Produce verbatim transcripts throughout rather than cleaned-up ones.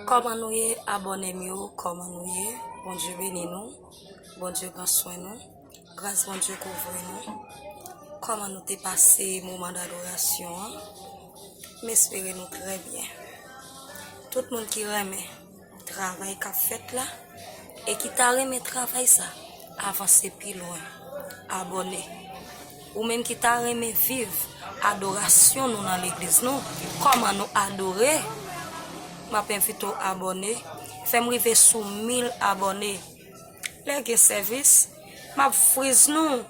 Kòman nou ye, abòne m yo? Kòman nou ye? Bondye beni nou. Bondye pran swen nou. Gras Bondye kouvri nou. Kòman nou te pase moman dadorasyon an? M espere nou trè byen. Tout moun ki renmen travay k ap fèt la e ki ta renmen travay sa avanse pi lwen, abòne. Ou menm ki ta renmen viv adorasyon nou nan legliz nou, kòman nou adore, m ap envite w abòne. Fè m rive sou mil abòne. Lè gen sèvis, m ap friz nou.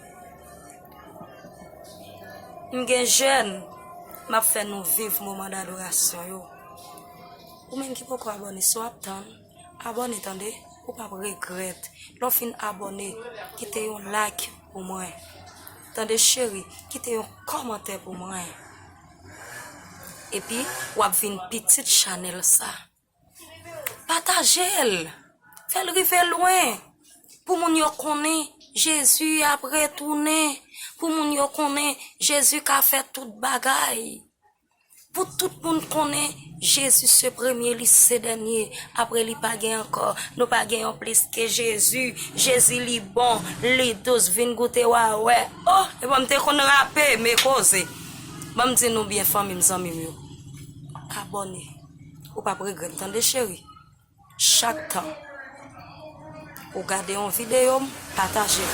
M gen jèn, m ap fè nou viv moman dadorasyon yo. Ou menm ki poko abòne, si w ap tann, abòne tande, ou p ap regrèt. Lè w fin abòne, kite yon like pou mwen. Tande cheri, kite yon kòmantè pou mwen. Epi, w ap vin pitit chanèl sa. Pataje l. Fè l rive lwen. Pou moun yo konnen Jezi ap retounen. Pou moun yo konnen Jezi ka fè tout bagay. Pou tout moun konnen Jezi se premye, li se dènye. Apre li pa gen ankò. Nou pa gen yon plis ke Jezi. Jezi li bon, li dous, vin goute w a wè. Oh, e bon, m te konn rape, men koze. Ban m di nou byen, fanmi m, zanmi m yo. Abòne. Ou p ap regrèt, tande cheri. Chak tan ou gade yon videyo m, pataje l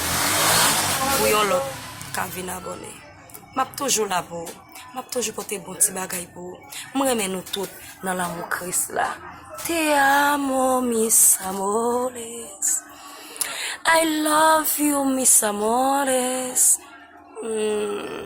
pou yon lòt ka vin abòne. M ap toujou la pou ou. M ap toujou pote bon ti bagay pou ou. M renmen nou tout nan lanmou Kris la. Te amo, mis amores. I love you, mis amores. Hmm.